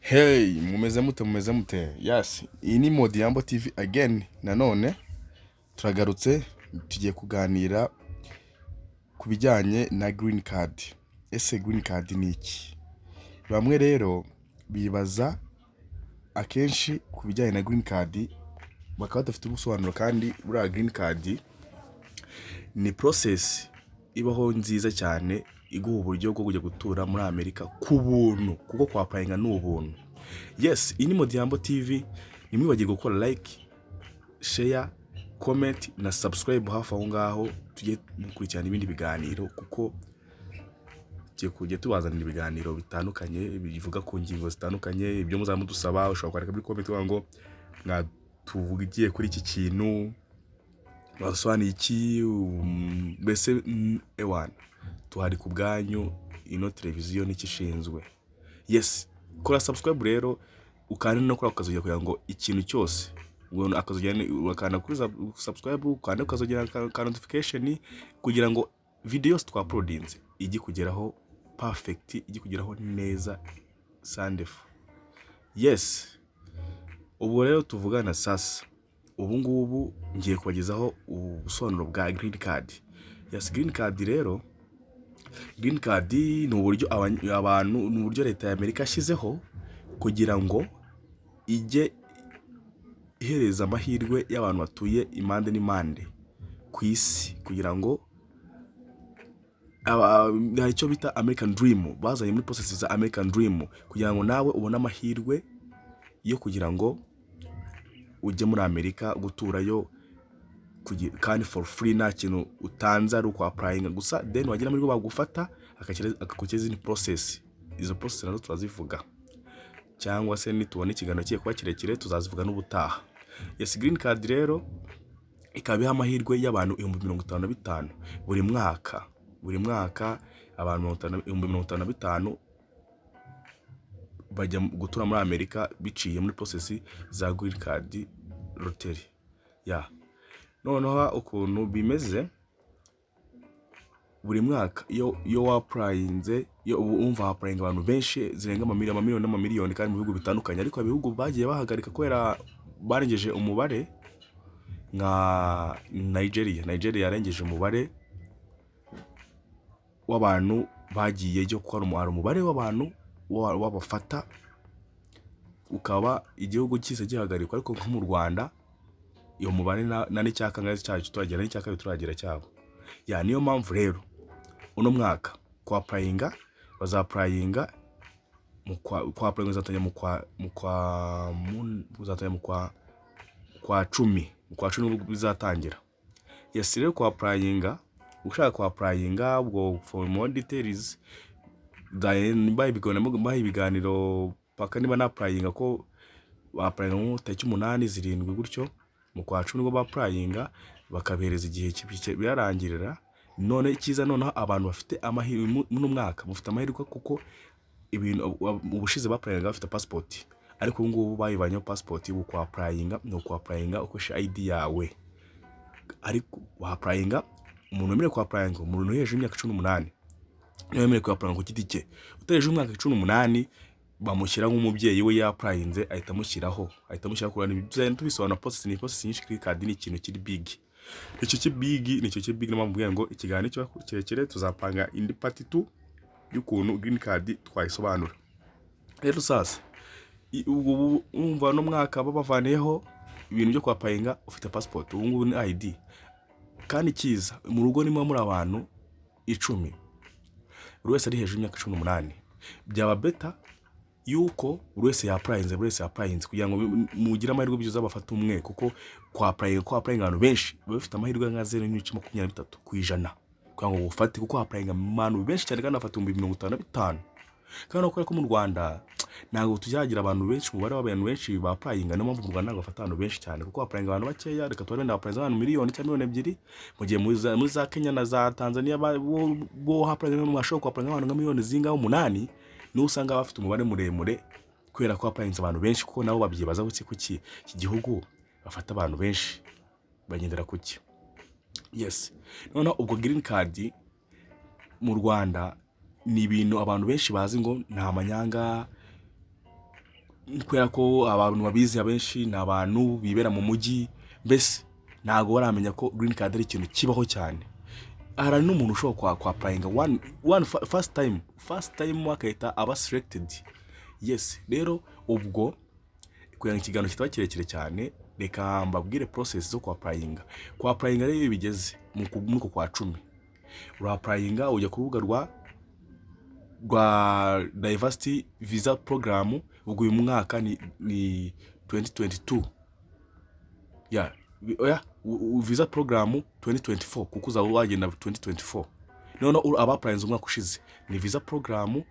Hey, mumeze mute, mumeze mute? Yes, iyi ni Modiyambo TV again. Nanone turagarutse, tugiye kuganira ku bijyanye na green card. Ese green card ni iki? Bamwe rero bibaza akenshi ku bijyanye na green card, bakaba badafite ubusobanuro. Kandi buriya green card ni process ibaho nziza cyane, iguha uburyo bwo kujya gutura muri Amerika ku buntu, kuko kwa applyinga ni ubuntu. Yes, iyi ni Modiyambo TV. Ntimwibagirwe gukora like, share, comment na subscribe hafi aho ngaho, tujye mukurikirana ibindi biganiro, kuko tugiye kujya tubazanira ibiganiro bitandukanye bivuga ku ngingo zitandukanye. Ibyo muzaba mudusaba, ushobora kwandika muri comment uvuga ngo mwatuvugiye kuri iki kintu, mwadusobanuye iki, mbese ewana tuhari ku bwanyu. Ino televiziyo nicyo ishinzwe. Yes, kora subscribe rero, ukande no kuri ako kazogera kugira ngo ikintu cyose ubona akazogera, urakanda kuri subscribe, ukanda ukazogera ka notification, kugira ngo video yose twauploadinze ijye kugeraho perfect, ijye kugeraho neza sandefu. Yes, ubwo rero tuvugana sasa ubu ngubu ngiye kubagezaho ubusobanuro bwa green card. Yes, green card rero, green card ni uburyo abantu, ni uburyo leta ya Amerika yashyizeho kugira ngo ijye ihereza amahirwe y'abantu batuye impande n'impande ku isi, kugira ngo hari icyo bita American Dream bazanye muri process za American Dream, kugira ngo nawe ubone amahirwe yo kugira ngo ujye muri Amerika guturayo kandi for free, nta kintu utanze, ari uku applyinga gusa. Then wagira amahirwe bagufata, agakurikiza izindi process. Izo process nazo turazivuga, cyangwa se nitubona ikiganiro kigiye kuba kirekire tuzazivuga n'ubutaha. Yes, green card rero ikaba iha amahirwe y'abantu 55,000 buri mwaka. Buri mwaka abantu 55,000 bajya gutura muri Amerika biciye muri process za green card lottery. Ya, noneho ukuntu bimeze, buri mwaka iyo waapplyinze, iyo wumva haapplyinga abantu benshi zirenga amamiliyoni, amamiliyoni n'amamiliyoni, kandi mu bihugu bitandukanye. Ariko ibihugu bagiye bahagarika kubera barengeje umubare, nka Nigeria. Nigeria yarengeje umubare w'abantu bagiyeyo, kuko hari umubare w'abantu wabafata, ukaba igihugu cyise gihagarikwa. Ariko nko mu Rwanda iyo mubare na n'icya kangahe cyacyo turagera, n'icya kabiri turagera cyabo. Ya, niyo mpamvu rero uno mwaka kwa applyinga, bazaapplyinga mu kwa kwa applyinga bizatangira mu kwa 10, mu kwa 10 nibwo bizatangira. Yes, rero kwa applyinga, ushaka kwa applyinga, ubwo for more details mbaha ibiganiro paka niba naapplyinga, ko baapplyinga nko tariki 8, 7 gutyo mu kwa 10 nibwo baapplyinga, bakabereza igihe birarangirira. None icyiza, noneho abantu bafite amahirwe muno mwaka, mufite amahirwe, kuko ibintu ubushize baapplyinga bafite passport, ariko ubu ngubu bayivanyeho passport. Ubu kwa applyinga ni ukwapplyinga ukoresha ID yawe. Ariko waapplyinga, umuntu wemerewe kwapplyinga, umuntu uri hejuru y'imyaka 18 niwe wemerewe kwapplyinga ku giti cye. Utarengeje umwaka 18 bamushyira nk'umubyeyi we yaapplyinze, ahita amushyiraho. Tuzagenda tubisobanura process, ni process nyinshi. Green card ni ikintu kiri big, icyo ki big, nicyo ki big. Niyo mpamvu mvuga ngo ikiganiro kiba kirekire, tuzapanga indi part 2 y'ukuntu green card twayisobanura. Rero sasa ubu wumva no mwaka babavaniyeho ibintu byo kwapplyinga ufite passport, ubu ngubu ni ID. Kandi cyiza, mu rugo niba muri abantu 10, buri wese ari hejuru y'imyaka 18, byaba better yuko buri wese yaapplyinze, buri wese yaapplyinze, kugira ngo mugire amahirwe byiza bafate umwe, kuko kwa applyinga abantu benshi baba bafite amahirwe nka 0.23% kugira ngo bufate, kuko haapplyinga abantu benshi cyane kandi bafata 55,000. Kandi no kubera ko mu Rwanda ntabwo tuzagira abantu benshi, umubare w'abantu benshi baapplyinga, niyo mpamvu mu Rwanda ntabwo bafata abantu benshi cyane, kuko haapplyinga abantu bakeya. Reka tubare wenda haapplyinze abantu miliyoni cyangwa miliyoni 2, mu gihe muri za Kenya na za Tanzania bo haapplyinga, bashobora kuhaapplyinga abantu nka miliyoni zingahe, 8, niho usanga bafite umubare muremure, kubera ko haapplyinze abantu benshi, kuko nabo babyibazaho kuki iki gihugu bafata abantu benshi, bagendera kuki? Yes, noneho ubwo green card mu Rwanda ni ibintu abantu benshi bazi ngo nta manyanga. Kubera ko abantu babizi abenshi ni abantu bibera mu mujyi, mbese ntabwo baramenya ko green card ari ikintu kibaho cyane. Hari n'umuntu ushobora kwa applyinga one, one first time, first time akahita aba selected. Yes, rero ubwo kugira ngo ikiganiro kitaba kirekire cyane, reka mbabwire process zo kwa applyinga. Kwa applyinga rero, iyo bigeze muri uku kwa 10, ura applyinga, ujya ku rubuga rwa Diversity Visa Program. Ubwo uyu mwaka ni 2022 ya oya, visa program 2024, kuko uzaba wagenda 2024. Noneho aba applyinze umwaka ushize ni visa program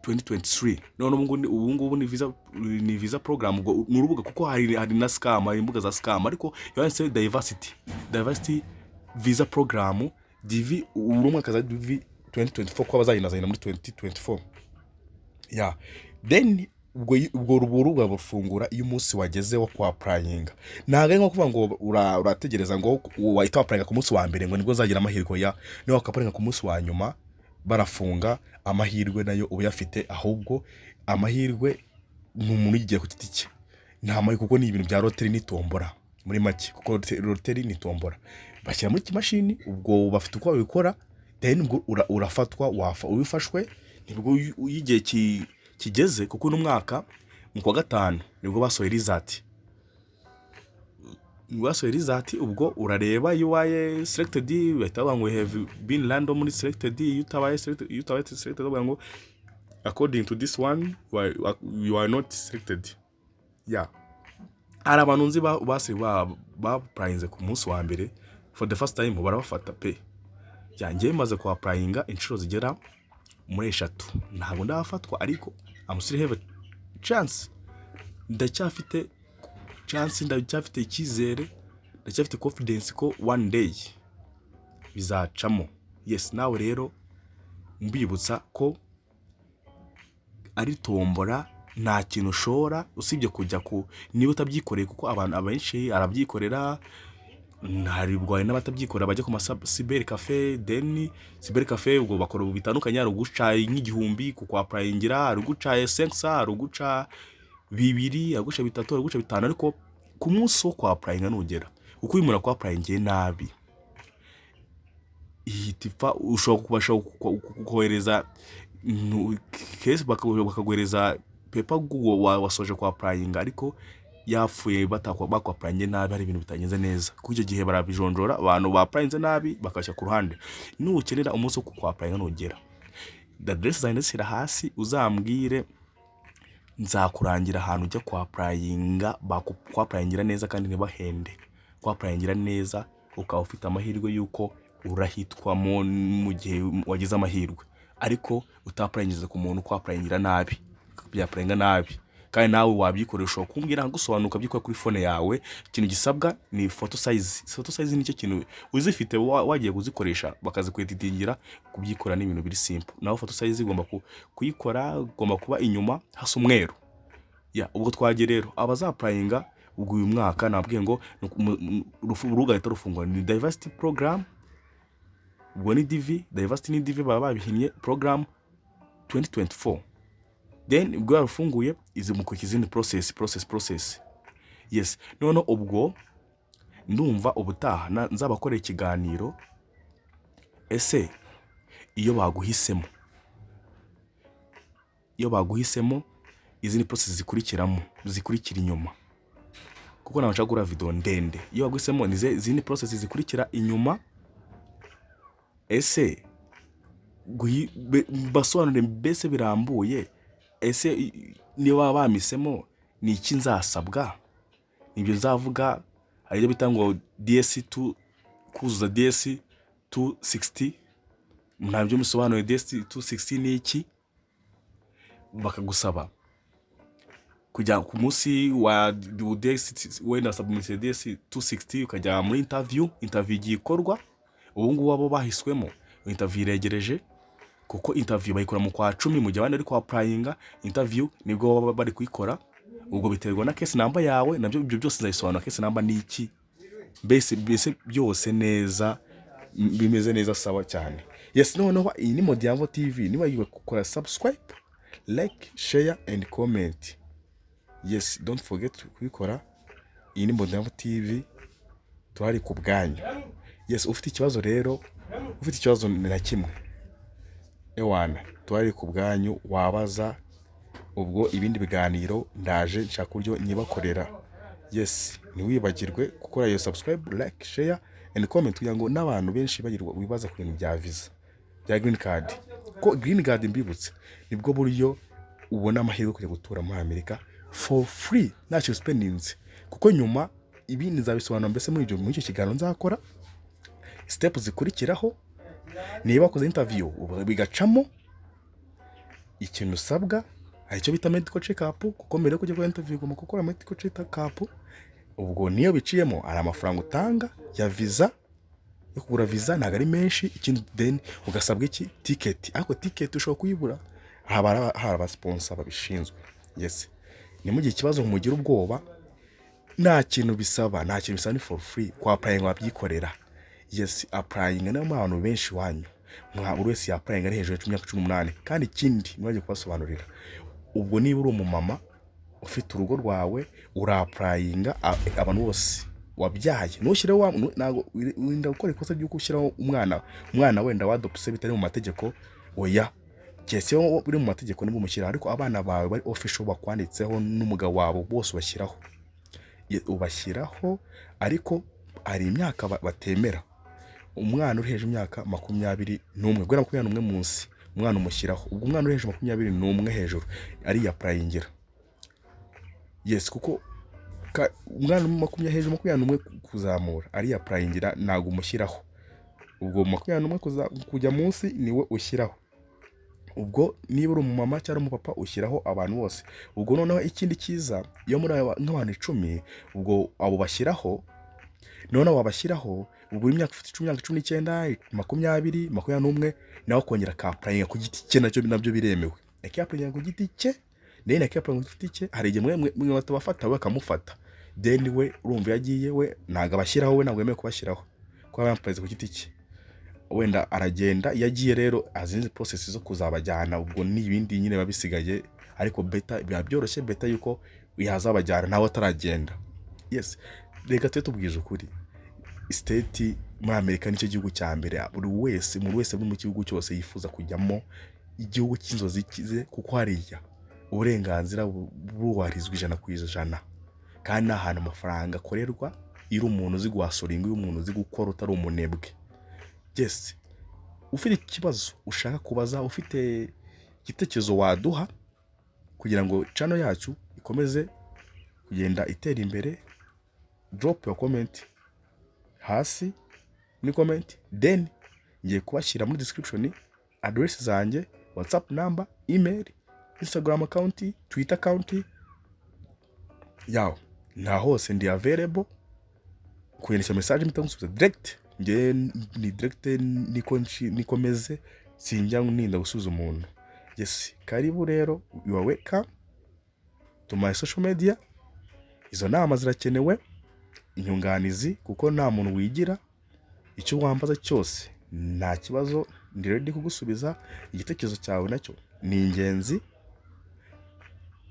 2023. None ubu ngubu ni visa program. Ubwo ni urubuga, kuko hari na scam, hari imbuga za scam, ariko yanditse diversity visa program DV. Uri umwaka za DV 2024, ko abazagenda muri 2024 ya. Then ubwo rubuga rufungura iyo umunsi wageze wo kwa applyinga. Ntabwo ari nko kuvuga ngo urategereza ngo wahita wa applyinga ku munsi wa mbere ngo nibwo uzagira amahirwe ya. Niba waka applyinga ku munsi wa nyuma barafunga, amahirwe nayo uba uyafite. Ahubwo amahirwe ni umuntu uyigiye ku giti cye, nta mahirwe, kuko ni ibintu bya lottery, ni tombora muri make, kuko lottery ni tombora bashyira muri kimashini. Ubwo bafite uko babikora. Then ubwo urafatwa, wafa ubifashwe nibwo iyo igihe kigeze, kuko uno mwaka mu kwa gatanu nibwo basohoye result, nibwo basohoye result. Ubwo urareba, iyo ubaye selected bahita bavuga ngo "Have been randomly selected." Iyo utabaye selected bavuga ngo "According to this one, you are not selected." Yeah, hari abantu nzi ba applyinze ku munsi wa mbere for the first time barabafata pe. Yanjye maze ku applyinga inshuro zigera muri eshatu, ntabwo ndafatwa, ariko I'm still have a chance. Ndacyafite chance, ndacyafite icyizere, ndacyafite confidence ko one day bizacamo. Yes, nawe rero mbibutsa ko ari tombora, nta kintu ushora usibye kujya ku, niba utabyikoreye, kuko abantu abenshi arabyikorera, hari n'abatabyikorera bajya ku ma cyber café. Then cyber café ubwo bakora bitandukanye: hari uguca nk'igihumbi ku kwa applyingira, hari uguca esensa, hari uguca bibiri, hari uguca bitatu, hari uguca bitanu. Ariko ku munsi wo kwa applyinga nugera, kuko iyo umuntu akwa applyingiye nabi ihita ipfa. Ushobora kubasha kohereza case, bakaguhereza paper wasoje kwa applyinga, ariko yapfuye, bakwa applyinze nabi, hari ibintu bitagenze neza, kuko icyo gihe barabijonjora, abantu ba applyinze nabi bakabashyira ku ruhande. Nukenera, umunsi wo kwa applyinga nugera, aderesi zanjye ndazishyira hasi, uzambwire, nzakurangira ahantu ujya kwa applyinga, bakwa applyingira neza kandi ntibahende, kwa applyingira neza ukaba ufite amahirwe y'uko urahitwamo mu gihe wagize amahirwe. Ariko uta applyingiza ku muntu kwa applyingira nabi, bya applyinga nabi. Kandi nawe wabyikorera, ushobora kumbwira nkagusobanura, ukabyikora kuri phone yawe. Ikintu gisabwa ni photo size. Photo size nicyo kintu uzifite, wagiye kuzikoresha bakazikweditingira. Kubyikora ni ibintu biri simple. Naho photo size igomba kuyikora, ugomba kuba inyuma hasa umweru ya. Ubwo twagiye rero abaza applyinga. Ubwo uyu mwaka nabwiye ngo urubuga ruhita rufungura ni diversity program, ubwo ni DV, diversity ni DV baba babihinnye, program 2024. Then ubwo yarufunguye, izi mukurikiza izindi process, process, process. Yes, noneho ubwo ndumva ubutaha nzabakorera ikiganiro: ese iyo baguhisemo, izindi process zikurikiramo, zikurikira inyuma? Kuko ntabwo nshaka gukora video ndende. Iyo baguhisemo, ni izindi process zikurikira inyuma? Ese basobanurire mbese birambuye, ese niba bamisemo ni iki nzasabwa? Nibyo nzavuga. Hari ibyo bita ngo DS2, kuzuza DS 260, ntabyo musobanuye. DS 260 ni iki? Bakagusaba kujya ku munsi wa DS, wenda submit DS 260, ukajya muri interview. Interview igiye ikorwa ubu ngubu, abo bahiswemo interview iregereje, kuko interview bayikora mu kwa 10, mu gihe abandi bari kwa applyinga. Interview nibwo baba bari kuyikora. Ubwo biterwa na case number yawe, nabyo ibyo byose nzabisobanura. Case number ni iki? Mbese byose neza, bimeze neza, sawa cyane. Yes, noneho iyi ni Modiyango TV. Niba yiwe gukora subscribe. like, share and comment. Yes, don't forget kubikora. Iyi ni Mbonerahamwe TV, turahari ku bwanyu. Yes, ufite ikibazo rero, ufite ikibazo na kimwe, ewana, turahari ku bwanyu, wabaza. Ubwo ibindi biganiro ndaje nshaka uburyo nyibakorera. Yes, ntiwibagirwe gukora iyo subscribe, like, share and comment, kugira ngo n'abantu benshi bagirwa wibaza ku bintu bya visa, bya green card, ko green card, mbibutse, nibwo buryo ubona amahirwe yo kujya gutura muri Amerika for free, ntacyo spendings, kuko nyuma ibindi nzabisobanura mbese muri icyo kiganiro nzakora, step zikurikiraho. Niba wakoze interview bigacamo, ikintu usabwa hari icyo bita medical check up, kuko mbere yo kujya gukora interview ugomba gukora medical check up. Ubwo niyo biciyemo, hari amafaranga utanga ya visa, yo kugura visa, ntabwo ari menshi. Ikindi, then ugasabwa iki? Ticket. Ariko ticket ushobora kuyibura, haba hari abasponsor babishinzwe. Yes, ntimugire ikibazo, mugire ubwoba, nta kintu bisaba, nta kintu bisaba, ni for free. Kwa applying wabyikorera. Yes, applying niyo abantu benshi iwanyu, mwa buri wese yapplyinga ari hejuru y'imyaka 18. Kandi ikindi ntibagiye kubasobanurira, ubwo niba uri umumama ufite urugo rwawe, urapplyinga abantu bose wabyaye, ntushyireho ntabwo wirinda gukora ikosa ry'uko ushyiraho umwana wenda wadopse bitari mu mategeko. Oya, keretse iyo biri mu mategeko nibwo umushyiraho, ariko abana bawe bari official bakwanditseho n'umugabo wabo bose ubashyiraho. Ubashyiraho, ariko hari imyaka batemera. Umwana uri hejuru y'imyaka 21, guhera 21 munsi, umwana umushyiraho. Ubwo umwana uri hejuru 21 hejuru ariyapplyingira. Yes, kuko umwana hejuru 21 kuzamura ariyapplyingira, ntabwo umushyiraho. Ubwo 21 kujya munsi niwe ushyiraho. Ubwo niba uri umumama cyangwa umupapa, ushyiraho abantu bose. Ubwo noneho ikindi cyiza, iyo muri nk'abantu 10, ubwo abo bashyiraho, noneho wabashyiraho, ubwo imyaka ufite 10, imyaka 19, 20, 21, nawe akongera akapplyinga ku giti cye, nabyo biremewe, akiyapplyinga ku giti cye, then akiyapplyinga ku giti cye. Hari igihe mwe batabafata, we akamufata. Then we urumva iyo agiye, we ntabwo abashyiraho, we ntabwo yemewe kubashyiraho kuko aba yapplyinze ku giti cye. Wenda aragenda, iyo agiye rero azindi process zo kuzabajyana, ubwo ni ibindi nyine biba bisigaye, ariko better biba byoroshye, better yuko yazabajyana nawe ataragenda. Yes, reka tube tubwije ukuri, state muri Amerika nicyo gihugu cya mbere buri wese, umuntu wese uri mu gihugu cyose yifuza kujyamo, igihugu cy'inzozi ze, kuko hariya uburenganzira bubahirizwa 100%, kandi ni ahantu amafaranga akorerwa iyo uri umuntu uzi guhustlinga, iyo umuntu uzi gukora, utari umunebwe. Yes, ufite ikibazo ushaka kubaza, ufite igitekerezo waduha kugira ngo channel yacu ikomeze kugenda itera imbere, drop your comment hasi muri comment. Then ngiye kubashyira muri description address zanjye, WhatsApp number, email, Instagram account, Twitter account yawe, nta hose ndi available kunyandikira message, mpita ngusubiza direct. Njye ni direct, niko meze, sinjya ninda gusubiza umuntu. Yes, karibu rero, you are welcome to my social media. Izo nama zirakenewe, inyunganizi, kuko nta muntu wigira. Icyo wambaza cyose nta kibazo, ndi ready kugusubiza. Igitekerezo cyawe nacyo ni ingenzi.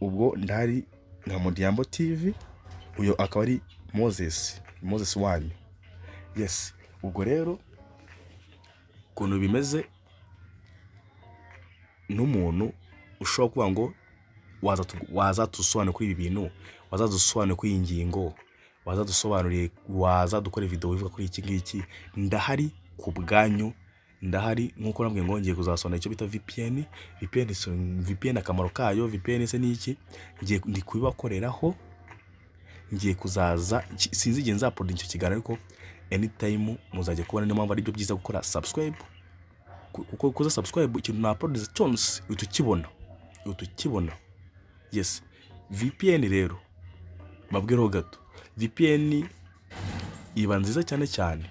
Ubwo ndahari nka Mudiambo TV, uyu akaba ari Moses, Moses wanyu. Yes, ubwo rero ukuntu bimeze, n'umuntu ushobora kuvuga ngo wazadusobanurira kuri ibi bintu, wazadusobanurira kuri iyi ngingo, wazadusobanuriye, wazadukora video ivuga kuri iki ngiki, ndahari ku bwanyu, ndahari. Nk'uko nabwiye ngo ngiye kuzasobanura icyo bita VPN. VPN, VPN akamaro kayo, VPN se ni iki? Ngiye ndi kubibakoreraho, ngiye kuzaza, sinzi igihe nzauploadinga icyo kiganiro, ariko anytime muzajya kubona. Niyo mpamvu aribyo byiza gukora subscribe, kuko ukoze subscribe, ikintu na upload cyose uhita ukibona, uhita ukibona. Yes, VPN rero mbabwireho gato, VPN iba nziza cyane cyane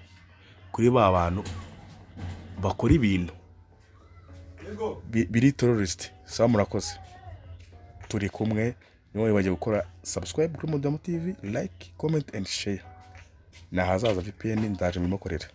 kuri ba bantu bakora ibintu biri terrorist. Sawa, murakoze, turi kumwe. Niba wibagiwe gukora subscribe kuri Mudamu TV, like, comment and share. Ni ahazaza VPN ndaje mbimukorere.